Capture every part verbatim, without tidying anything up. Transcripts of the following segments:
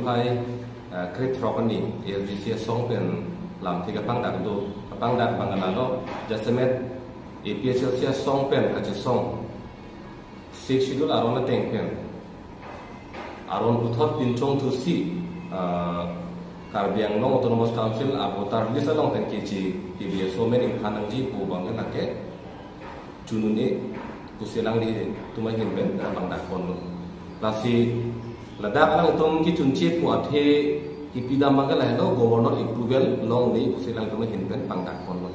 Phai, eh, krethrok arni A S D C asong pen lamthe kapangdak do, kapangdak abang ke lalo, jasemet A P H L C asong pen kachesong Sixth Schedule aron ateng pen aron puthot pinchong thusi, eh, Karbi Anglong Autonomous Council a voter list along pen kechi T V S O men inghan nangji pu abang ke lake chunune pusi alanglitum ahin pen pangdak ponlo. Lasi ladak alangtum kechunche pu athe kipidam abang ke lahelo governor approval longle pusi alangtum ahin pen pangdak ponlo.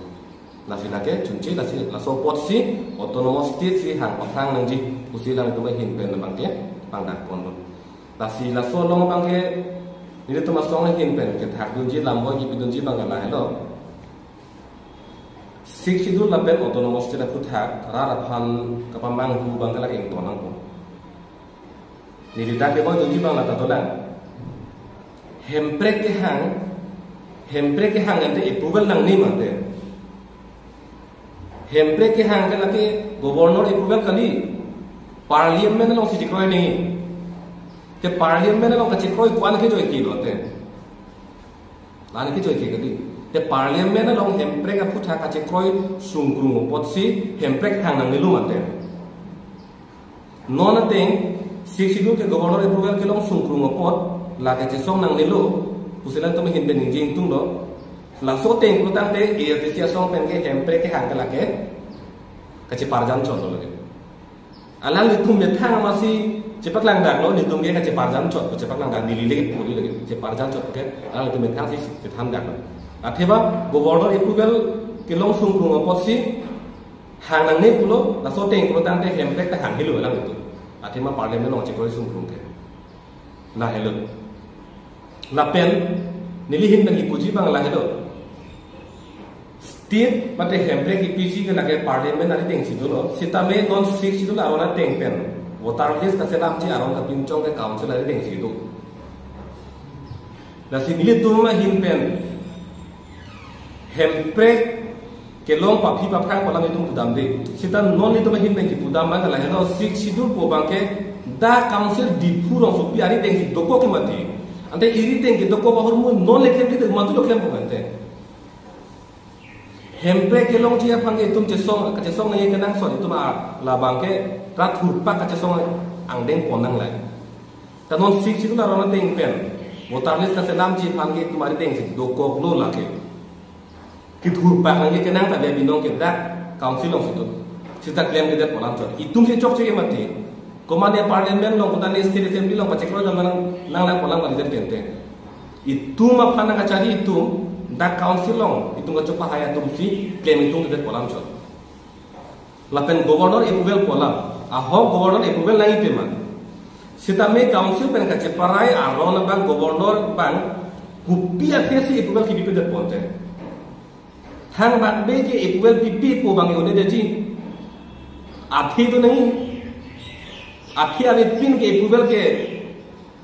Lasi lake chunche, lasi laso apotsi autonomous state si hang paphrang nangji pusi alangtum ahin pen abang ke pangdak ponlo. Lasi laso along abang ke nelitum asong ahin pen kethakdunji, lamvoi kipidunji abang ke lahelo. Sixth Schedule lapen autonomous state aphuthak rat aphan kapamanghu abang ke lake ingtonnangpo. Neli dak kevangdunji abang lata dolang. Hemprek kehang, Hemprek kehang ante approval nangne mate. Hemprek kehang ke lake governor approval kali, parliament alongsi chekroi nangji. Te parliament along kachekroi ko-an kejoike lote. La-an kejoike kali. Te parliament along Hemprek aphuthak kachekroi sungkrung apotsi Hemprek hang nangnelo mate. Non ateng Sixth Schedule ke governor approval kelong sungkrung apot, lake chesong nangnelo pusi alangtum ahin pen ningje ingtunglo. Laso ateng pulotangte A S D C asong pen ke Hemprek kehang ke lake kacheparjan chotlo lake. Alanglitum methang amatsi chepaklangdaklo, nelitum ke kacheparjan chot, chepaklangdak, neli le puli lake, cheparjan chot ke alanglitum methang si chethandaklo. Athema governor approval kelong sungkrung apotsi hang nangne pulo, laso ateng pulotangte Hemprek ta hang helo alanglitum. Athema parliament along chekroi sungkrung ke. Lahelo. Lapen neli ahin pen kipuji abang lahelo. State mate Hemprek kipiji ke lake parliament aridengsi dolo. Sitame non Sixth Schedule aron ateng pen voter list kaselamji aron kapinchong ke council aridengsi do. Lasi nelitum ahin pen Hemprek kelong paphi paphrang pu alam itum pudamde. Sita non itum ahin pen kipudam abang ke lahelo, Sixth Schedule pu abang ke dak council Diphu rongsopi aridengsi dokok ke mati. Ante arideng kedokok ahormu non le klemkledet, matu do klempo ante. Hemprek kelongji aphan ke itum chesong, kachesong nangji kenangsot itum a labang ke rat thurpak kachesong angdeng pon nanglai. Ta non Sixth Schedule aron ateng pen voter list kaselamji aphan ke itum aridengsi dokoklo lake. Kethurpak nangji kenang ta dia binong ke dak council alongsi do. Sita klemkledet pu alam chot. Itumsi chokche ke mati. Komane parliament along, komane state assembly along pachekroi dam nang, nang nang pu alam kalidet tente. Itum aphan nangkacharli itum dak council along itum kachopahai atumsi klem ingtungkledet pu alam chot. Lapen governor approval pu alam. Ahok governor approval nangji pema. Sitame council pen kacheparai aron abang governor abang kopi athesi approval kipipedet ponte. Thangbak Bey ke approval pipe pu abang ke un'edetji. Athe do nangji. Athe avepin ke approval ke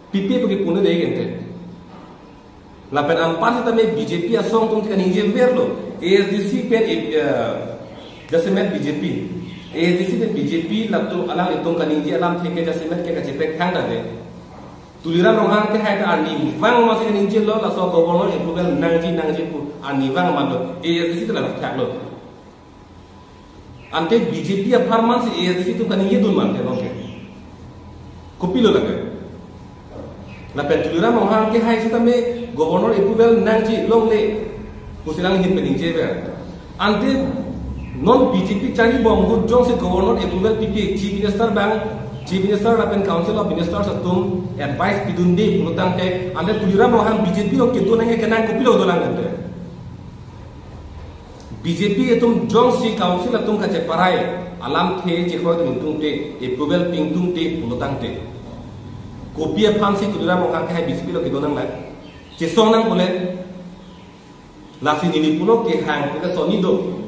pipe pu ke pun'edet ente. Lapen anpar sitame B J P asong atum kaningjeverlo. A S D C pen, eh, jasemet B J P. A S D C pen B J P latum alanglitum kaningje alamthe ke jasemet ke kachepek thangta de. Tuliram Ronghang ke hai ta arnivang amatsi kaningjelo, laso governor approval nangji nangji pu arnivang amat lo. A S D C ta ladak thaklo. Ante B J P apharman si A S D C atum kaningjedun mante nonke. Kopilo lake. Lapen Tuliram Ronghang ke hai sitame governor approval nangji longle pusi alang ahin pen ningjever. Ante non B J P charlibom ahut jongsi governor approval pipe, chief minister abang, chief minister lapen council of ministers atum advice pidunde pulotangte, ante Tuliram Ronghang B J P along kedo nangji kenang kopilo dolang ante. B J P atum jongsi council atum kacheparai alamthe chekroi ingtungte, approval pi ingtungte pulotangte, kopi aphansi Tuliram Ronghang ke hai B J P along kedo nanglai? Chesong nang pule. Lasi neli pulo kehang pu ke sonni do.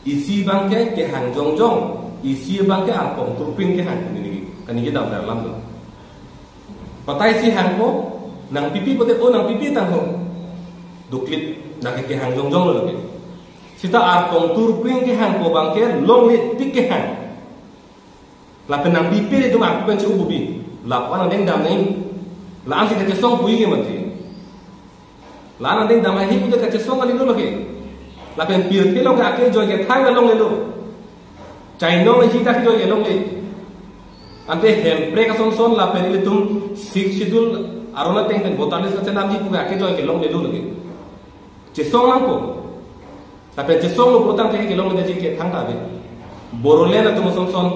Isi abang ke kehang jongjong, isi abang ke arpong turpring kehang, neli kaningje damdar alam do. Patai si hangpo, nangpipe pote, o nangpipe tangho. Duklit, nangke kehang jongjong lo lake. Sita arpong turpring kehang pu abang ke longle tik kehang. Lapen nangpipe itum arpong pen che-o bubi. Lapu-an angdeng dam nangji. La-an si kachesong puji ke mati. La-an ading damai hi puta kachesong kali lo lake. Lapen pirthe along ke akejoike thang along lelo. Chainong hi ta akejoike longle. Ante Hemprek asonson lapen ilitum Sixth Schedule aron ateng pen voter list kachelamji pu ke akejoike longlelo lake. Chesong nangpo. Lapen chesonglo putangte kelongledetji ke thangta ave. Bodoland atum asonson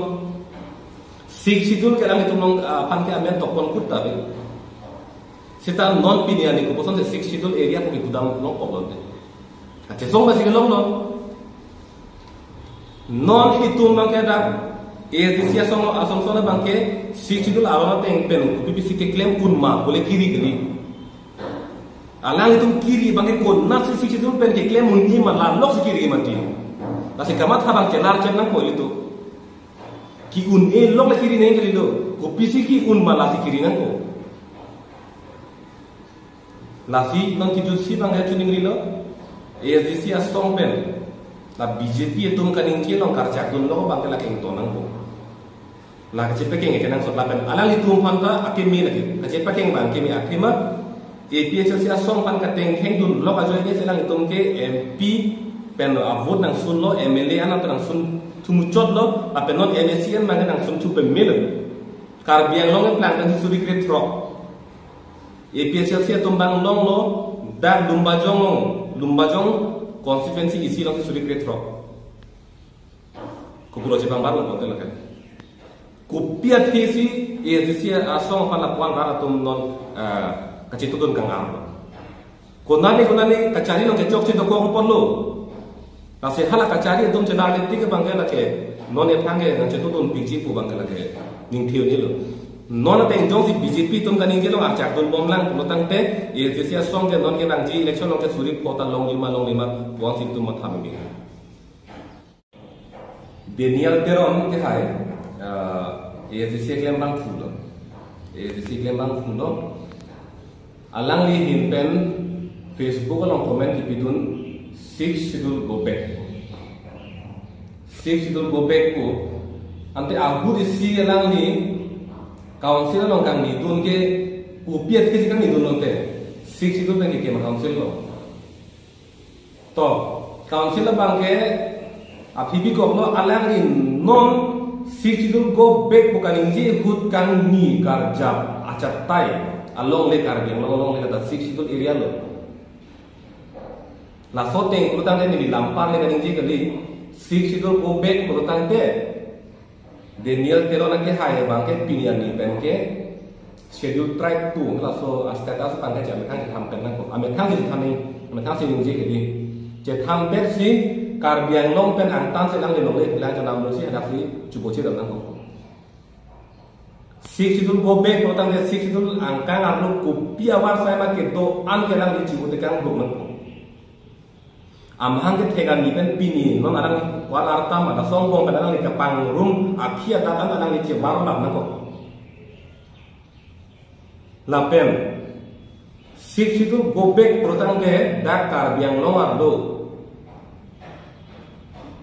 Sixth Schedule ke alanglitum along, ah, aphan ke amen tokpon kutta ave. Seta non pini arni kopuson si Sixth Schedule area pu ke kudam longpo lonte. Kachesong basi kelonglo. Non ilitum abang ke dak A S D C asong asonson abang ke Sixth Schedule aron ateng pen kopi pisi keklem un ma pule kiri kiri. Alanglitum kiri abang ke konatsi Sixth Schedule pen keklem un-e ma, la lok si kiri mati. Lasi kamatha abang chelar chet nangpo ilitum. Ki-un-e lok le kiri nang kalilo. Kopisi ki-un ma lasi kiri nangpo. Lasi non kijutsi abang ke chuning rilo. A S D C asong pen la B J P atum kaningje along karchak dunlo abang ke lake ington nangpo. La kachepakeng kenangsot lapen alanglitum aphan ta akeme lake. Kachepakeng abang keme athema A P H L C asong aphan katengkheng dunlok ajoine si alanglitum ke M P pen avote nangsunlo, M L A anat nangsun thumuchotlo, lapen non M A C M abang ke nangsun thu pemelo. Karbi Anglong keplang kan suri kre throk. A P H L C atum abang longlo, dak Lumbajong long, Lumbajong constituency isi along suri kre throk. Kopulo chepang baru konte lakan. Kopi athe si A S D C asong aphan lapuan rat atum non, ah, kachetudun kang-arlo. Konane konane kachari along kechokche dokok ponlo. Lasi hala kachari atum chelarle tik abang ke lake non ethang ke nangchetudun piji pu abang ke lake ningthir nilo. Non ateng jongsi B J P atum kaningje along archak dunbomlang pulotangte A S D C asong ke non kevangji election along ke suri pho ta longji ma longle ma pu-an si itum matha meme. Daniel Teron ke hai, ah, A S D C keklem abang thulo. A S D C keklem abang thulo. Alangli ahin pen Facebook along comment kepidun, "Sixth Schedule go back." "Sixth Schedule go back" pu. Ante ahut isi alangli council along kangnidun ke kopi athe si kangnidun lonte. Sixth Schedule pen keklem council along. To, council abang ke aphi bikoklo, alangli non Sixth Schedule go back pu kaningje ahut kangni karjap achatai alongle, Karbi Anglong alongle, lata Sixth Schedule area lo. Laso ateng pulotangte neli lampar le kaningje kali, Sixth Schedule go back pulotangte Daniel Teron akehai abang ke pini arni pen ke Scheduled Tribe atum laso a-status abang ke amethang si tham pen nangkok. Amethang si tham ni, amethang si ningje kali. Chethambet si Karbi Anglong pen angtan si alangli longle lang chonam lo si hadak si chuboche dam nangkok. Sixth Schedule go back pulotangte Sixth Schedule angkang arlo kopi avarsai ma kedo-an ke alangli chibu tekang duk nangkok. Amahang kethek arni pen pini non arnam ko-an arta ma, laso angbong pen alangli kapangrum aphi adak an alangli chebar lap nangkok. Lapen Sixth Schedule go back pulotangte dak Karbi Anglong arlo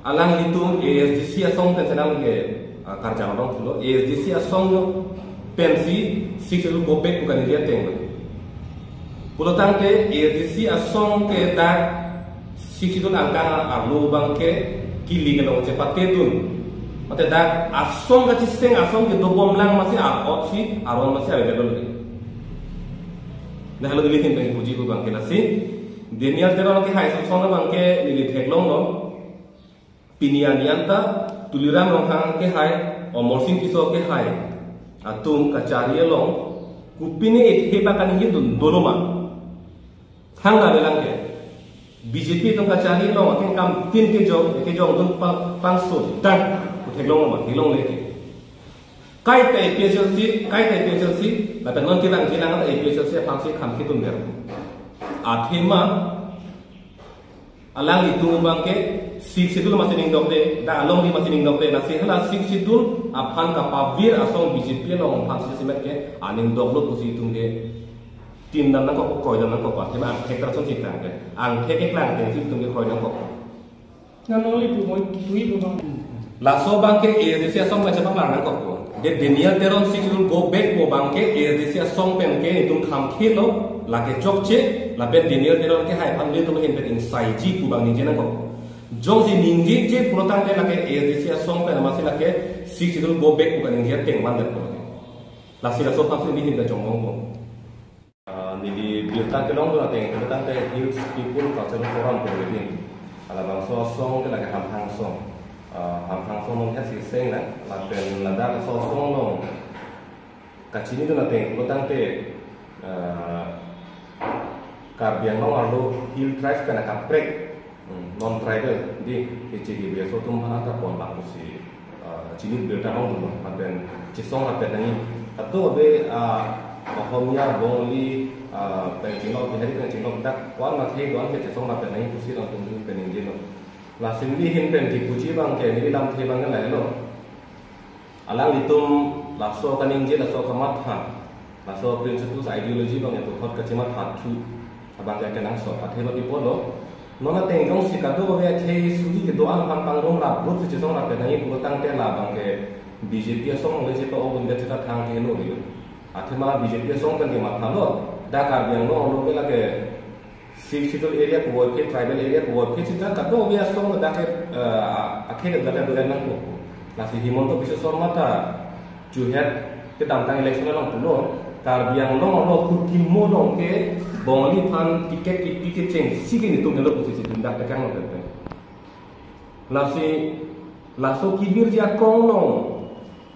alanglitum A S D C asong pen si alangli, ah, karjang along thulo, A S D C asong pensi Sixth Schedule go back pu kaningje ateng lo. Pulotangte A S D C asong ke dak Sixth Schedule angkang arlo abang ke kili kelong chepatedun. Mate dak asong kachiseng asong kedobomlang masi a-ot si aron masi available ke. Dah lo dili hin pen puji pu abang ke lasi Daniel Teron akehai asonson abang ke neli theklonglo. Pini arni anta Tuliram Ronghang akehai, Amarsing Tisso akehai atum kachari along kopine ethe abang kaningjedun dolo ma? Thangta avelang ke. B J P atum kachari along akengkam tin kejong, kejongdun pa, pangso dang pu theklong ma, theklongle ke. Kaita A P H L C, kaita A P H L C, lapen non kevangji lang A P H L C aphan si kham kedun der. Athema alanglitum abang ke Sixth Schedule masi ning dokde, dak alongri masi ning dokde, lasi hala Sixth Schedule aphan kapavir asong B J P along aphan si simet ke aning doklo pusi itum ke tin dam nangkok, kroi dam nangkok, athema angthek ta ason si tangte, angthek keklang ateng si itum ke kroi nangkok. Nang nangli pu moi, pu pu bang. Laso abang ke A S D C asong kachepaklang nangkok. Ke Daniel Teron Sixth Schedule go back pu abang ke A S D C asong pen ke itum khamkhelo, lake chokche, lapen Daniel Teron ke hai aphan nelitum ahin pen ingsaiji pu abang ningje nangkok. Jongsi ningjeje pulo tangte lake A S D C asong pen amatsi lake Sixth Schedule go back pu kaningje ateng mandet pulo. Lasi laso aphansi neli ahin pen chongbong po. Ah, neli birta kelongdun ateng, kebe tangte Hills People Cultural Forum pu neli. Halabangso asong ke lake hamphang asong. Ah, hamphang asong non het si seng na, lapen ladak laso asong along kachinidun ateng, kebe tangte, ah, Karbi Anglong arlo Hill Tribes pen akaprek, hmm, non-tribal, di, K C K B aso atum aphan ta ponlang pusi, ah, chinidun birta longdun, lapen chesong rapet nangji. Kadokave, ah, Ohomia, Bongali, ah, pen chinglok, Bihari pen chinglok, dak ko-an mathe do-an ke chesong rapet nangji pusi alangtum ahin pen ningjelo. Lasi neli ahin pen kipuji abang ke, neli lamthe abang ke lahelo. Alanglitum laso kaningje, laso kamatha, laso principles, ideology abang ke puthot kachimathathu abang ke kenangsot. Athema pi pulo, non ateng jongsi kadokave akhei suri kedo-an aphan pangrum rap, group si chesong rap nangji pulo tangte labang ke B J P asong le chepa-o un det seta thang kehelo ri. Athema B J P asong pen kemathalo, dak Karbi Anglong arlo ke lake Sixth Schedule area puvoiphit, tribal area puvoiphit seta kadokave asong dak ke, eh, akhei dak ke dolang nangpo. Lasi Himanta Biswa Sarma ta chuhet kedamtang election along pulo, Karbi Anglong arlo kurkimo along ke Bongali aphan ticket kipi kechengsi ke nelitum helo pusi si dak tekang lo tete. Lasi laso kevirji akong along,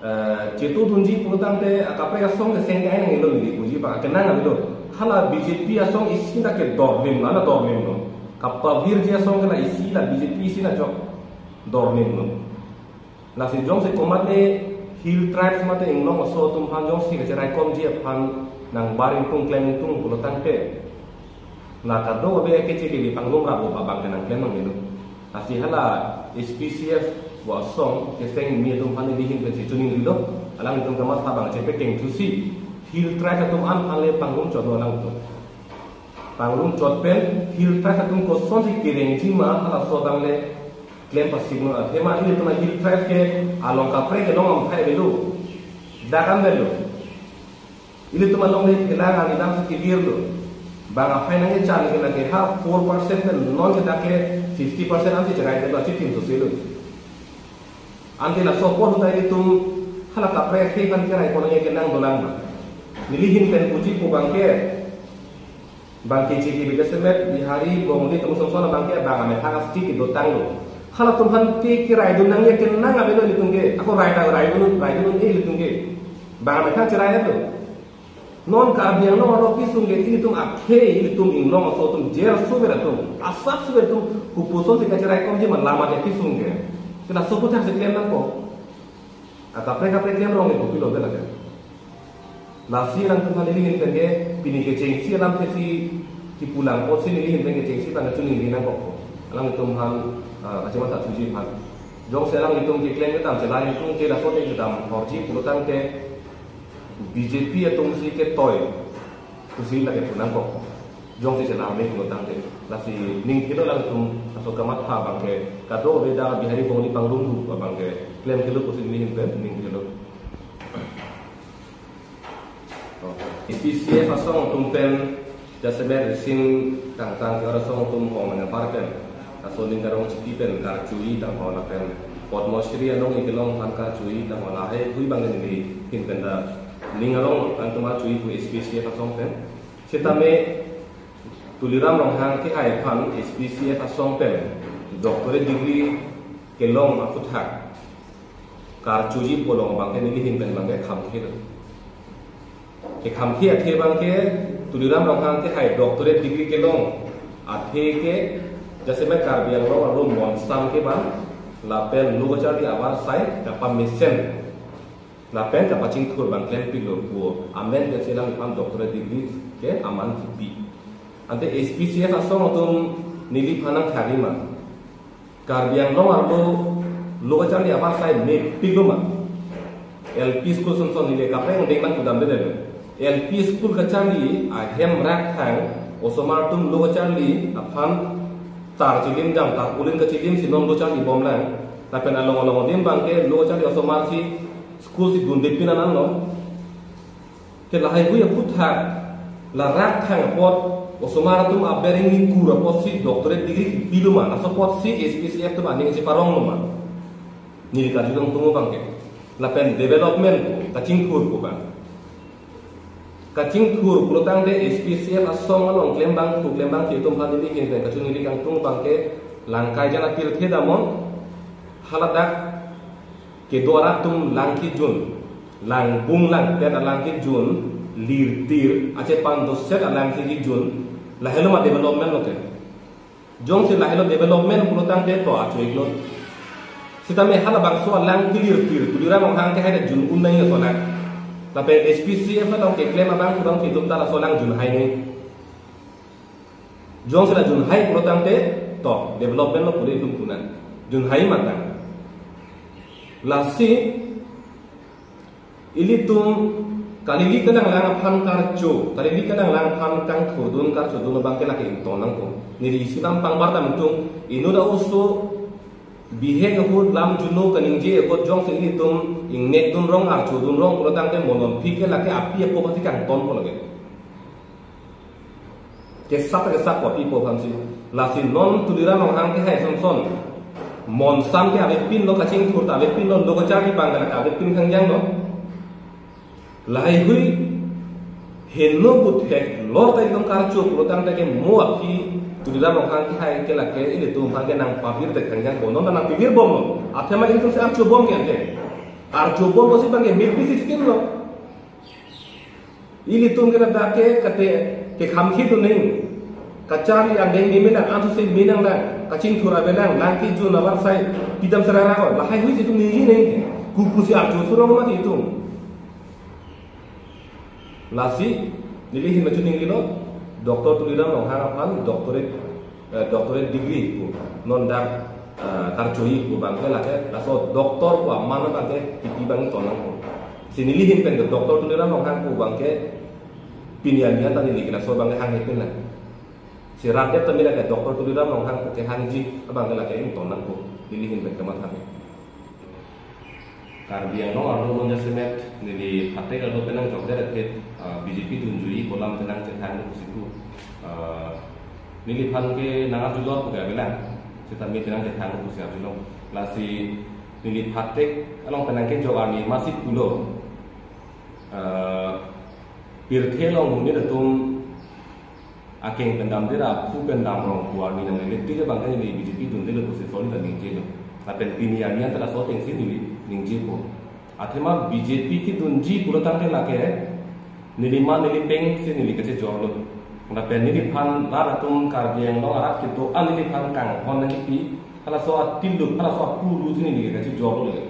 eh, chetudunji pulo tangte akaprek asong ke seng kai nangjilo neli puji abang, kenang avelo. Hala B J P asong isi na ke dorlim, na na dorlim lo. Kapavirji asong ke la isi, la B J P isi na chok dorlim lo. Lasi jongsi komatne Hill Tribes mate inglong aso atum aphan jongsi kacheraikomji aphan nangbar ingtung klem ingtung pulo tangte, la kadokave K C K B pangrum rap pu abang ke nangklem nangjilo. Lasi hala S P C F pu asong keseng mi atum aphan neli ahin pensi choningrilo, alanglitum kamatha abang chepekeng thusi Hill Tribes atum an aphan le pangrum chotlo alanglitum. Pangrum chot pen Hill Tribes atum kosonsi kerengji ma halaso abang le klem pasik non. Athema ilitum a-Hill Tribes ke along kaprek kelong amthai avelo. Dak an avelo. Ilitum along le kelang ani dam si kevirlo. Bang aphai nangkechan ke lake ha four percent pen non ke dak ke fifty percent ansi cherai avelo, achitim soselo. Ante laso apor ta ilitum hala kaprek akhei aphan keraipon nangji kenang dolang ma. Neli ahin pen puji pu abang ke, bang K C K B jasemet Bihari, Bongali atum ason ason abang ke bang amethang a-stick kedotanglo. Halatum aphan ke keraidun nangji kenang avelo ilitum ke. Ako rai ta raidun, raidun un-e ilitum ke. Bang amethang cherai avelo. Non Karbi Anglong arlo kesung ke ilitum akhei, ilitum inglong aso atum, jer suver atum, asap suver atum, kopuson si kacheraikomji ma lam ate kesung ke. Ke laso aputhak si klem nangpo. Akaprek kaprek klem rong ke kopilo bela ke. Lasi nangtum neli ahin pen ke pini kechengsi alam thesi kipulang apotsi neli ahin pen kechengsi abang choningri nangkok. Alanglitum aphan, ah, kachimathathuji aphan. Jongsi alanglitum keklem kedam chelai ingtung ke laso ateng kedam thorji pulo tangte B J P atum si ketoi pusi lake pu nangkok. Jongsi chelang me pulo tangte. Lasi ning phelo alanglitum laso kamatha abang ke, kadokave dak Bihari Bongali pangrumdun abang ke klem phelo pusi neli ahin pen ning phelo. S P C F asong atum pen jasemet risim tangtang ke asong atum hong nangpar pen, laso ning karong chipi pen karjuji tangho lapen Padma Shri along kelong aphan karjuji tangho lahai phui abang neli ahin pen ta ning arong atum arjuji pu S P C F asong pen. Sitame Tuliram Ronghang kehai aphan S P C F asong pen doctorate degree kelong aputhak karjuji pu along abang ke neli ahin pen abang ke khamkhe lo. Kekhamkhe athe abang ke Tuliram Ronghang kehai doctorate degree kelong athe ke jasemet Karbi Anglong arlo monsam ke abang lapen lo kacharli avarsai kapamesen lapen kapachingthur abang klempiklo pu amen ke chelang aphan doctorate degree ke aman kipi. Ante S P C F asong atum neliphan nangthanji ma, Karbi Anglong arlo lo kacharli avarsai mepiklo ma? L P school ason ason neli kaprek angdeng abang kedamde. L P school kacharli ahem rakthang osomar atum lo kacharli aphan tar chilim dam, tarpaulin kachilim si non lo charlibomlang. Lapen along along adim abang ke lo kacharli osomar si School si dunde pin an-an lo. Te lahai hui aphuthak, la rak thang apot, osomar atum aber ingni kur apotsi doctorate degree pilo ma, laso apotsi S P C F atum aning cheparong lo ma. Neli karjulong tung abangke. Lapen development kachingthur pu abang. Kachingthur pulotangte S P C F asong along klembang thu klembang thi atum aphan neli ahin pen kachung neli kangtung abangke, lang Kaijan apirthe damnon, haladak kedo arat atum lang kejun, lang bung lang pen alang kejun, lirtir, ache pandoset alang si kejun, lahelo ma development lo ke. Jongsi lahelo development pulotangte to acho-ik lo. Sitame halabangso alang kelirtir, Tuliram Ronghang ke hai ta jun un nangji aso lang. Lapen S P C F along keklem abang kurang kedo ta laso alang junhai nangji. Jongsi la junhai pulotangte to development lo pule itum kunan. Junhai matang. Lasi ilitum kali-kali kadanglang aphan karcho, kali-kali kadanglang aphan kangthurdun karchodun abangke lake ington nangpo. Neli isi alam pangbar dam tung, inut a-oso bihek ahut lam juno kaningje ahut jongsi ilitum ingnekdun rong archodun rong pulotangte mo non aphi ke lake api apo pati kangtonpo lake. Kesat kesat kopi po aphansi. Lasi non Tuliram Ronghang ke hai sonson. Monsam ke avepin lo, kachingthur ta avepin lo, lo kacharli abang ke lake avepin khangjang lo. Lahai hui heno buthek lor ta itum karcho pulotangte ke mo aphi Tuliram Ronghang ke hai ke lake ilitum aphan ke nangpavir te khangjang ko, non nangpavir bom lo. Athema ilitum si archo bom ke ante. Archo bom pusi abangke mil pisi chitim lo. Ilitum ke ladak ke kate kekhamkhidun nangji. Kacharli angdeng ni menang, ansu si menang lang, kachingthur avelang, lang kejun avarsai pidam sarara ko. Lahai hui si itum ningje nangji. Kopusi archo thurong mati itum. Lasi neli ahin pen choningri lo, Doctor Tuliram Ronghang aphan doctorate, eh, doctorate degree pu non dak, eh, karcho-ik pu abangke lake laso doctor pu aman abangke kipi abang ington nangpo. Si neli ahin pen ke Doctor Tuliram Ronghang pu abangke pini arni an ta neli ke laso abangke hanghe pin lang. Si rat det tame lake Doctor Tuliram Ronghang pu kehangji abangke lake ington nangpo, neli ahin pen kamatha ke. Karbi Anglong arlo non jasemet neli phatek arlo penang jokdet aphi, ah, B J P dunjui pu alam penang chethang pusi pu. Ah, neliphan ke nang arjulor pu ke avelang. Sitame penang chethang pusi arjulong. Lasi neli phatek along penang kejok arni masi pulo. Ah, pirthe along monit atum akeng pen damdet, aphu pen damrong pu arni nangle tik abangke neli B J P dundetlo pusi soli ta ningjelo. Lapen pini arni an ta laso atengsi neli ningjepo. Athema B J P kedunji pulotangte lake neli ma neli peng si neli kachejorlo. Lapen neliphan rat atum Karbi Anglong arat kedo-an neliphan kanghon nangkipi, halaso atilu, halaso apuru si neli kachejorlo le.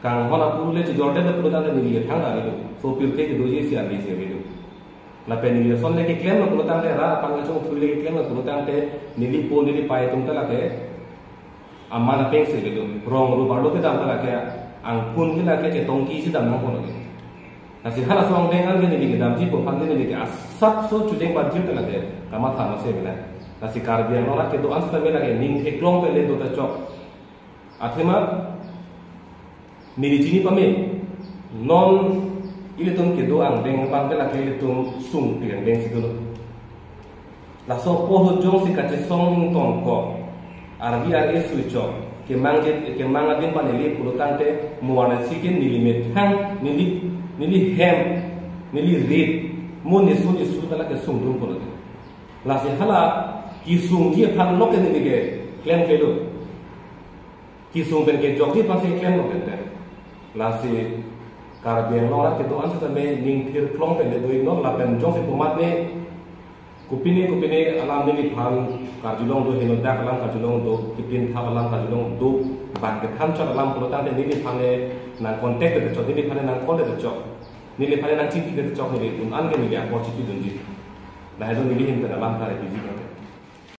Kanghon apuru le chejordet pulotangte neli ke thangta avedo. So pirthe kedoji isi ardi si avedo. Lapen neli ason le keklemlo pulotangte, rat aphan kachongthui le keklemlo pulotangte, neli po neli pai atum ta lake aman apeng si avedo. Rong rup arlo kedam ta lake angkun ke lake chetongki si dam nangpo lake. Lasi halaso angdeng an ke neli kedamji pu aphan ke neli ke asapso chojeng banjir ta lake kamatha masi avelang. Lasi Karbi Anglong arat kedo-an sitame lake ning theklong pen le do ta chok. Athema neli chini pame, non ilitum kedo angdeng abangke lake ilitum sungpik angdeng si dolo. Laso apot jongsi kachesong ingtonkok, arvi ar-e sui chok, kemang je, kemang adim paneli pulotangte mo arnisi ke neli methang, neli, neli hem, neli rit, mo nisu nisu ta lake sungdun pulote. Lasi hala kesungji aphan lo ke neli ke klemklelo. Kesung pen kejokji aphansi klemlo pen te. Lasi Karbi Anglong arat kedo-an sitame ning thirklong pen le do-iknon, lapen jongsi komatne kopine kopine alam neliphan karjulong do, henodak alam karjulong do, kipinthap alam karjulong do, bang kethan chot alam pulotangte neliphan le nang contact det chot, neliphan le nang call det chot, neliphan le nang chingki det chot, neli un-an ke neli apor chingkidunji. Lahelo neli ahin pen alam kare piji kan.